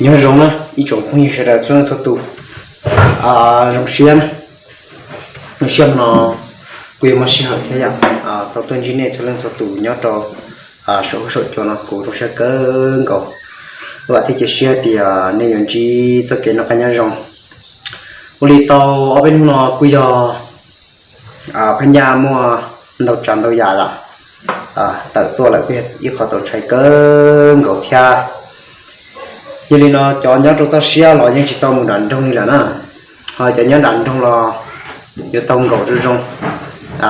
Nyob zoo na ib tsoom phooj ywg sawv daws txhua leej txhua tus, zoo siab na, zoo siab no kuj yuav muaj sij hawm thiab yom, tau tuaj ntsib nej txhua leej txhua tus nyob rau saum huab saum cua no kuv zoo siab kawg nkaus. Vam thiab cia siab tias nej yuav ntsib txoj kev noj qab nyob zoo. Ua li tau ob peb hnub no kuj yog Phab Nyaj muaj ntau tsav ntau yam lawm, tawm tuaj lawm kuj yog ib qho txaus ntshai kawg nkaus thiab. Yog li no cov nyob rau toj siab los yeej tsis tau mus nram nroog li lawm na, ho cov nyob nram nroog los yuav tau nkaum zoo zoo,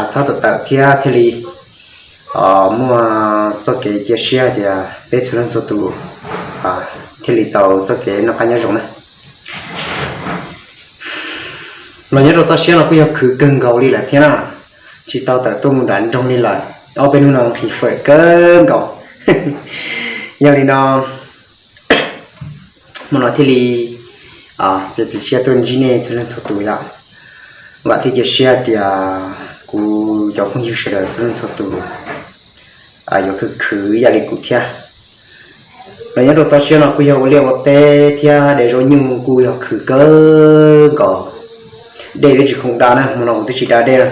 txhob tawm tawm thiab thiaj li muaj txoj kev cia siab hais tias peb txhua leej txhua tus thiaj li tau txoj kev noj qab nyob zoo na. Los nyob rau toj siab no kuj yog khwv kawg nkaus li lawm thiab na, tsis tau tawm tuaj mus nram nroog li lawm, ob peb hnub no nqhis fawm kawg nkaus. Yog li no hmo no thiaj li txiav txim siab tuaj ntsib nej txhua leej txhua tus yom. Vam thiab cia siab tias kuv cov phooj ywg sawv daws txhua leej txhua tus yuav khwv khwv ib yam li kuv thiab. Los nyob rau toj siab no kuj yog ua liaj ua teb thiab de zaub nyuj kuj yog khwv kawg nkaus. Dej twb tsis khoom da na, hmo no kuv twb tsis da dej na.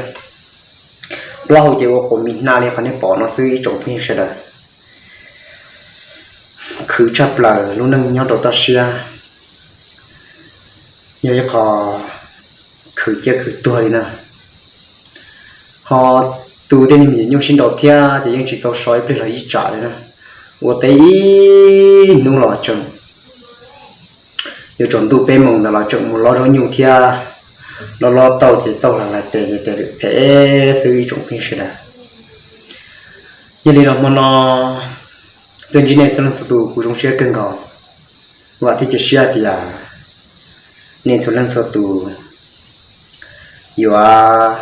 Plaub hau ces ua quas mis hna li qhov nej pom no xwb ib tsoom phooj ywg sawv daws. Khwv tshaj plaws lub neej nyob rau toj siab, yog ib qho khwv ciaj khwv tuag li na. Ho tu tej niag me nyuam nyuj sib nraus thiab ces yeej tsis tau so ib pliag los ib tsam li na. Ua teb ib hnub los tseem yuav tsaus ntuj peb moos ntawd los tseem mus lob zaub nyuj thiab. Lob lob tauj ces tauj hla hlais tes ces tes lwm phem xwb ib tsoom phooj ywg sawv daws. Yog li no hmo no tuaj ntsib nej txhua leej txhua tus kuv zoo siab kawg nkaus. Vam thiab cia siab tias nej txhua leej txhua tus yuav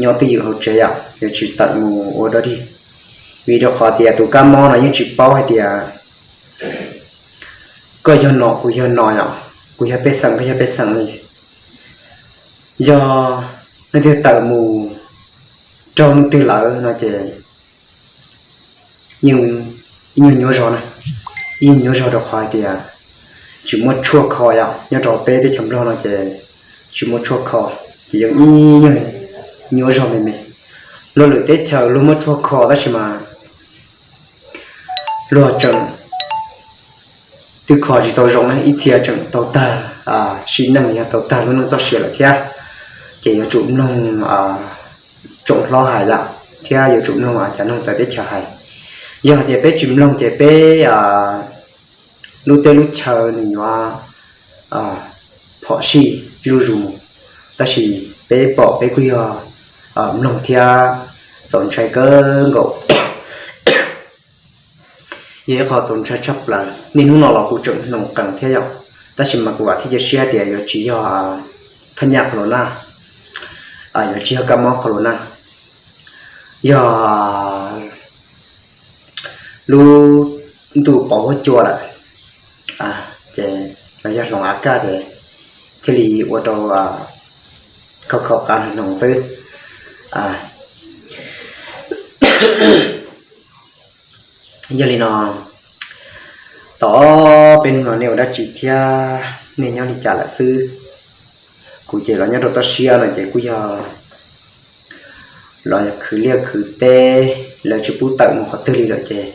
nyob twj ywm hauv tsev yom, yuav tsis tawm mus ua dog dig, vim rau qhov tias tus kab mob no yeej tsis paub hais tias koj yog no kuv yog no yom, kuv yog pej xeem koj yog pej xeem li. Yog leej twg tawm mus raug leej twg lawm no ces yeej ib nyuag nyuaj zog na, ib nyuag nyuaj zog rau qhov hais tias tsis muaj tshuaj kho yom, nyob rau peb teb chaws Nplog no ces tsis muaj tshuaj kho, ces yeej ib nyuag nyuaj zog me me. Luag lwm teb chaws luag muaj tshuaj kho tab sis mas luag tseem twb kho tsis tau zoo na, ib txhia tseem tau tag sim neej yog tau tag lub neej txoj sia lawm thiab. Ces yuav tsum mloog tsoom hlob hais yom, thiab yuav tsum mloog cov neeg txawv teb chaws hais. Yog hais tias peb tsis mloog ces peb lub teb lub chaw nws yuav phom sij zuj zus mus, tab sis peb pom peb kuj yog mloog thiab txaus ntshai kawg nkaus. Yog ib qho txaus ntshai tshaj plaws, niaj hnub no los kuv tseem hnoos qees thiab yom, tab sis mas kuv vam thiab cia siab tias yuav tsis yog phab nyaj qhov los na, yuav tsis yog kab mob qhov los na, yog lub ntuj pov huab cua lawm, ces los yog hloov av kaj ces thiaj li ua rau khau khau qab hnoos xwb. Yog li no, tom peb hnub no nej ua dab tsi thiab nej nyob li cas lawm xwb? Kuv ces los nyob rau toj siab no ces kuj yog los khwv liaj khwv teb, lawv tsis pub tawm mus qhov twg li lawm ces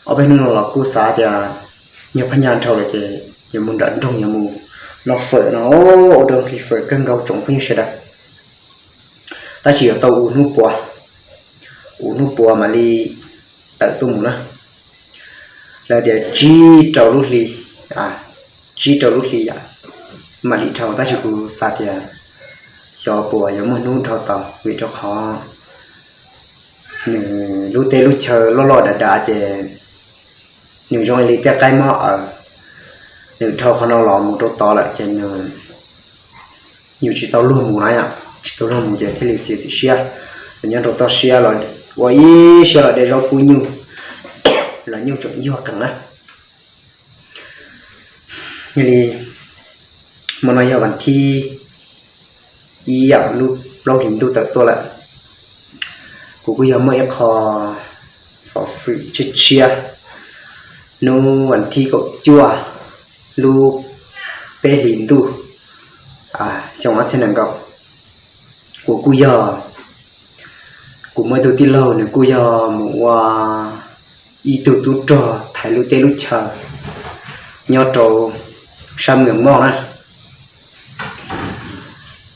ob peb hnub no los kuj xav tias yog phab nyaj dhau lawm ces yuav mus nram nroog yuav mus noj fawm no, ua rau nqhis fawm kawg nkaus tsoom phooj ywg sawv daws. Tab sis yuav tau ua hnub puav, ua hnub puav mam li tawm tuaj mus na. Lawv tias tsib rau lub hli, tsib rau lub hli yom, mam li dhau, tab sis kuv xav tias xyov puas yuav muaj hnub dhau tau, vim rau qhov nws lub teb lub chaw loj loj dav dav ces nws zoo li tej qaib mob aws, nws dhau qhov no los mus rau tod lawm ces nws yus tsis tau luag mus na yom, tsis tau luag mus ces thiaj li txiav txim siab los nyob rau toj siab los ua ib siab los de zaub pub nyuj, los nyuj tseem yuag qees na. Yog li hmo no yog vas thib ib yam lub plaub hlis ntuj tawm tuaj lawm, kuv kuj yog muaj ib qho Xov xwm tshiab tshiab, hnub vas thib kaum cuaj lub peb hlis ntuj xyoo ob txhiab nees nkaum, kuv kuj yog, kuv muaj ib tug tij laug, nws kuj yog mus ua ib tug tub rog thaiv lub teb lub chaw nyob rau sab Mws Moj na.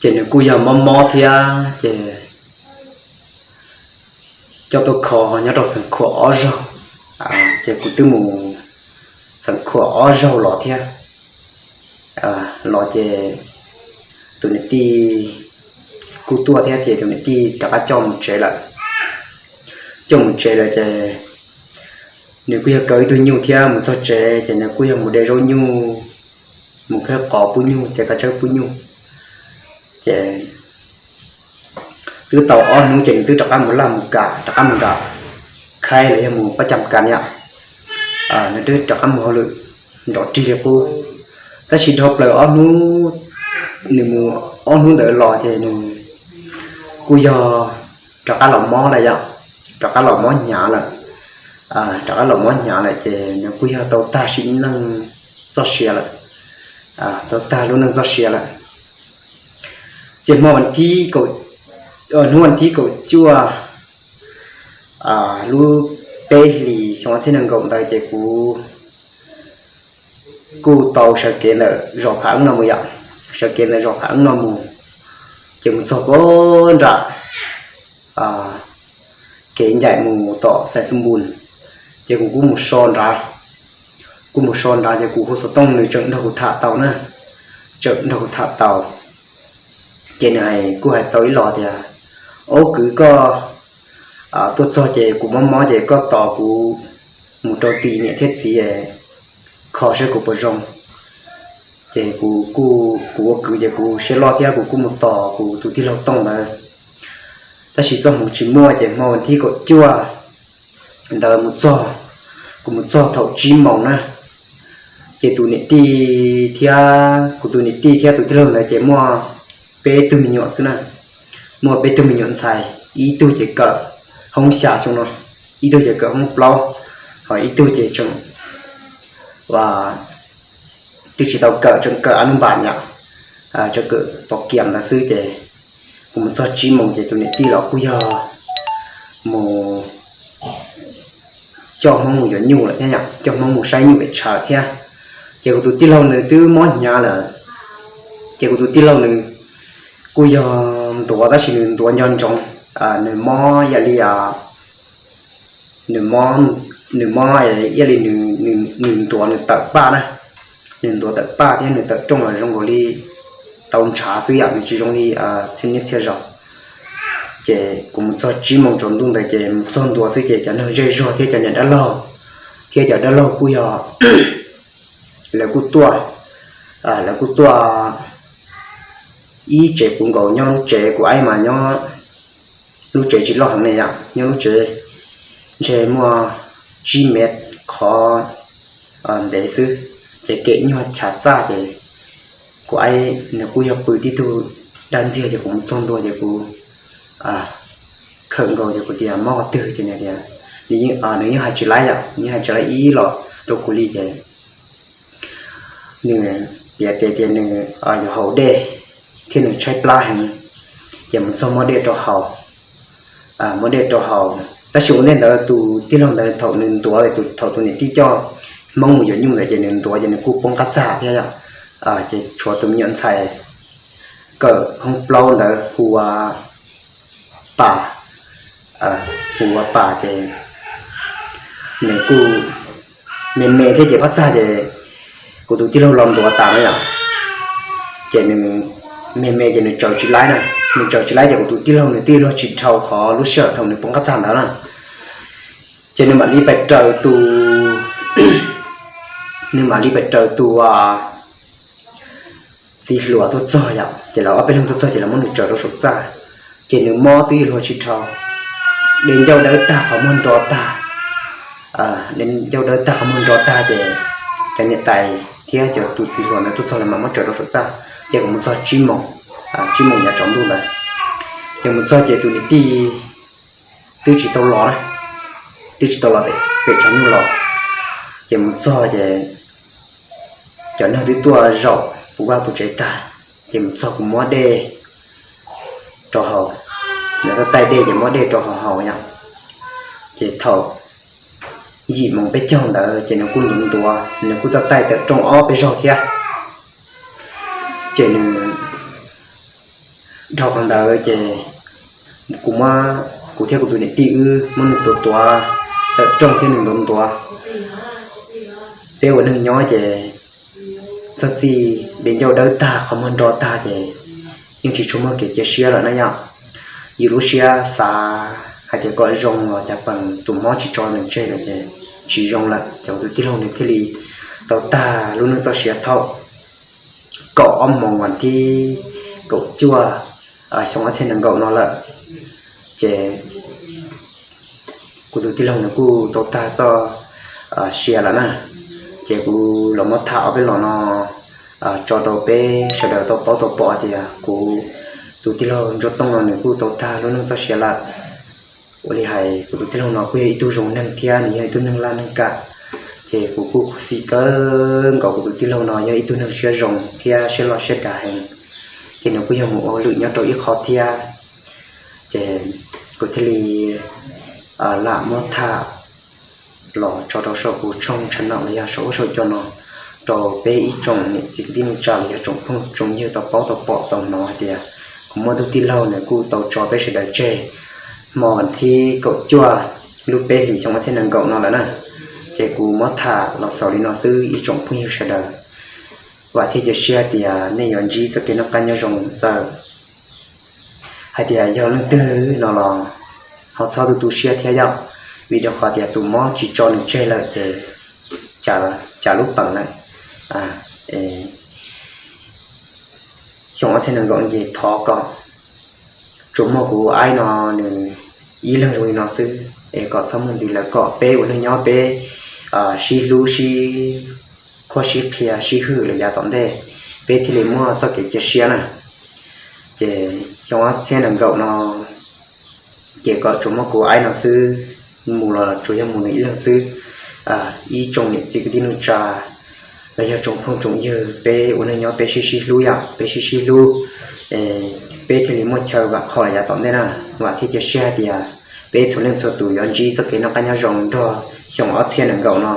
Ces nws kuj yog mob mob thiab ces coj tuaj kho nyob rau Xeev Khuam ob zaug, ces kuv twb mus Xeev Khuam ob zaug los thiab. Los ces tus niam tij kuj tuaj thiab ces tus niam tij rov qab coj mus tsev lawm. Coj mus tsev lawm ces nws kuj yog kaw ib tug nyuj thiab mus txog tsev ces nws kuj yog mus de zaub nyuj, mus khawb qos pub nyuj, txiav kav tsawb pub nyuj. Ces twb tau ob hnub ces nws twb rov qab mus laj mus kam rov qab mus nram khaib los yog mus pab cam kas yom. Nws twb rov qab mus hauj lwm nrov rig li qub. Tab sis dhau plaws ob hnub, nws mus ob hnub ntawd los ces nws kuj yog rov qab los mob lawm yom, rov qab los mob hnyav lawm. Rov qab los mob hnyav lawm ces nws kuj yog tau tag sim neej txoj sia lawm, tau tag lub neej txoj sia lawm. Ces hmo, hnub vas thib kaum cuaj lub peb hlis xyoo ob txhiab nees nkaum ntawd ces kuv kuj tau sawv kev ntawm zos Phav Eeb no mus yom, sawv kev ntawm zos Phav Eeb no mus, ces mus txog puag nram kev ncaim mus tom Xais Xub Npus, ces kuv kuj mus so nrad, kuj mus so nrad ces kuv hu xov tooj nws tseem nrog kuv tham tau na, tseem nrog kuv tham tau. Ces nws hais, kuj hais tau ib los tias, Ob kwv, koj tuaj txog ces kuv mob mob ces koj tos kuv mus rau tim niam thiab txiv kho saib kuv puas zoo. Ces kuv, kuv ua kwv ces kuv siab loj thiab kuv kuj mus tos kuv tus tij laug Tooj ntawd. Tab sis txoj hmoov tsis muaj ces hmo vas thib kaum cuaj ntawd mus txog, kuv mus txog thaum tsib moos na. Ces tus niam tij thiab, kuv tus niam tij thiab tus tij laug ntawd ces muaj peb tug me nyuam xwb na, muaj peb tug me nyuam ntxhais, ib tug ces kawm hoob xya xyoo no, ib tug ces kawm hoob plaub, ho ib tug ces tseem, twb tsis tau kawm, tseem kawm a nub npas yom, tseem kawm pov kiam ntawd xwb ces kuv mus txog tsib moos ces tus niam tij los kuj yog mus coj Hmoob mus yuav nyuj lawm thiab, coj Hmoob mus saib nyuj pem tshav thiab. Ces kuv tus tij laug nws twb mob hnyav lawm, ces kuv tus tij laug nws kuj yog ntuav tab sis nws ntuav nco ntsoov, nws mob ib yam li, nws mob, nws mob ib yam li nws ntuav nws tawm paj na, nws ntuav tawm paj thiab nws tawm rooj los zoo nkaus li tau ntshav xwb yom, nws tsis zoo li txhiaj niaj txhiaj zaus. Ces kuv mus txog tsib moos tsaus ntuj ntawd ces mus txog ntua xwb ces cov neeg zej zog thiab cov niam dab laug, thiab cov dab laug kuj yog, lawv kuj tuaj, lawv kuj tuaj ib tsev puv nkaus, nyob lub tsev kuv aib mas nyob lub tsev tsis loj heev ne yom, nyob lub tsev ntshe muaj tsib mev qhov ntev xwb, ces kem nyuag chav txaj ces kuv aib nws kuj yog pw tib tug dab ntxiag ces kuv mus txog ntua ces kuv khawm nkaus ces kuv tias mob qhov twg ces nws tias, nws yeej hais tsis laib yom, nws yeej hais tsis laib ib los rau kuv li ces nws piav tias tias nws yuav haus dej thiab nws tshaib plab heev, ces mus txog muab dej rau haus, muab dej rau haus. Tab sis ua ntej ntawd tus tij laug ntawd thaum nws ntuav, thaum tus niam tij coj Hmoob mus yuav nyuj ntawd ces nws ntuav ces nws kuj poob qab txaj thiab yom. Ces tshuav tus me nyuam ntxhais kawm hoob plaub ntawd hu ua Pas, hu ua Pas ces nws kuj me me thiab ces qab txaj ces kuv tus tij laug los ntuav tas na yom, ces nws me me ces nws tsaws tsis laib na, nws tsaws tsis laib ces kuv tus tij laug nws twb luag tsis dhau qhov lub sij hawm thaum nws poob qab txaj ntawd na, ces nws mam li pais raws tus, nws mam li pais raws tus txiv hluas tuaj txog yom, ces lawv ob peb leeg tuaj txog ces lawv muab nws tsaws rau saum txaj, ces nws mob twb yuav luag tsis dhau, de ncauj dawb tag qhov muag nro tag, de ncauj dawb tag qhov muag nro tag ces cov niam tais thiab cov tus txiv hluas ntawd tuaj txog lawv mam muab tsaws rau saum txaj, ces kuv mus txog tsib moos, tsib moos yav tsaus ntuj ntawd, ces mus txog ces tus niam tij twb tsis tau los na, twb tsis tau los pem tshav nyuj los, ces mus txog ces cov neeg twb tuaj zaum puv vaj puv tsev tag, ces mus txog kuv muab dej rau haus, nws tuaj taij dej ces muab dej rau haus haus yom. Ces thaum yim moos peb caug ntawd ces nws kuj ntuav ntuav, nws kuj tuaj taij tawm rooj ob peb zaug thiab. Ces nws dhau qhov ntawd ces kuv muab, kuv thiab kuv tus niam tij wb muab nws tuav tuav tawm rooj thiab nws ntuav ntuav. Peb ua neeg nyob ces txog txij de ncauj dawb tag qhov muag nro tag ces yeej tsis tshua muaj kev cia siab lawm na yom. Yus lub siab xav hais tias kom zoo los cas peem tus mob tsis tso nws tseg lawm ces tsis zoo lawm, ces kuv tus tij laug nws thiaj li tau tag lub neej txoj sia thaum kaum ob moos vas thib kaum cuaj xyoo ob txhiab nees nkaum no lawm. Ces kuv tus tij laug nws kuj tau tag txoj sia lawm na. Ces kuv los muab tham ob peb los no tso rau peb sawv daws tau paub tau pom tias kuv tus tij laug Ntsuab Tooj no nws kuj tau tag lub neej txoj sia lawm. Ua li hais kuv tus tij laug no kuj yog ib tug zoo neeg thiab nws yog ib tug neeg laj neeg kam, ces kuv kuj khuv xim kawg nkaus kuv tus tij laug no yog ib tug neeg siab zoo thiab siab loj siab dav heev. Ces nws kuj yog mus ua hauj lwm nyob rau ib qho thiab, ces kuv thiaj li lam muab tham los tso rau saum kuv tshooj channel los yog saum huab saum cua no rau peb ib tsoom niam txiv kwv tij neej tsa los yog tsoom phooj tsoom ywg tau paub tau pom tau hnov hais tias kuv muaj ib tug tij laug nws kuj tau tso peb sawv daws tseg hmo vas thib kaum cuaj lub peb hlis xyoo ob txhiab nees nkaum no lawm na. Ces kuv muab tham los xaus li no xwb ib tsoom phooj ywg sawv daws. Vam thiab cia siab tias nej yuav ntsib txoj kev noj qab nyob zoo txawm hais tias yog leej twg no los ho txhob tu tu siab thiab yom, vim rau qhov tias tus mob tsis tso nws tseg lawm ces cas lub peem lawm. Xyoo ob txhiab nees nkaum ces thov kom tsuas muaj kuv aib no nws ib leeg zoo li no xwb es kom txhob muaj ntxiv lawm, kom peb ua neej nyob peb sib hlub sib qhuab sib qhia sib hwm los yav tom ntej, peb thiaj li muaj txoj kev cia siab na. Ces xyoo ob txhiab nees nkaum no ces kom tsuas muab kuv aib no xwb, mus los tsuas yog mus nws ib leeg xwb. Ib tsoom niam txiv kwv tij neej tsa los yog tsoom phooj tsoom ywg, peb ua neej nyob peb sib sib hlub yom, peb sib sib hlub, peb thiaj li muaj chaw vam khom los yav tom ntej na. Vam thiab cia siab hais tias peb txhua leej txhua tus yuav ntsib txoj kev noj qab nyob zoo nrog xyoo ob txhiab nees nkaum no.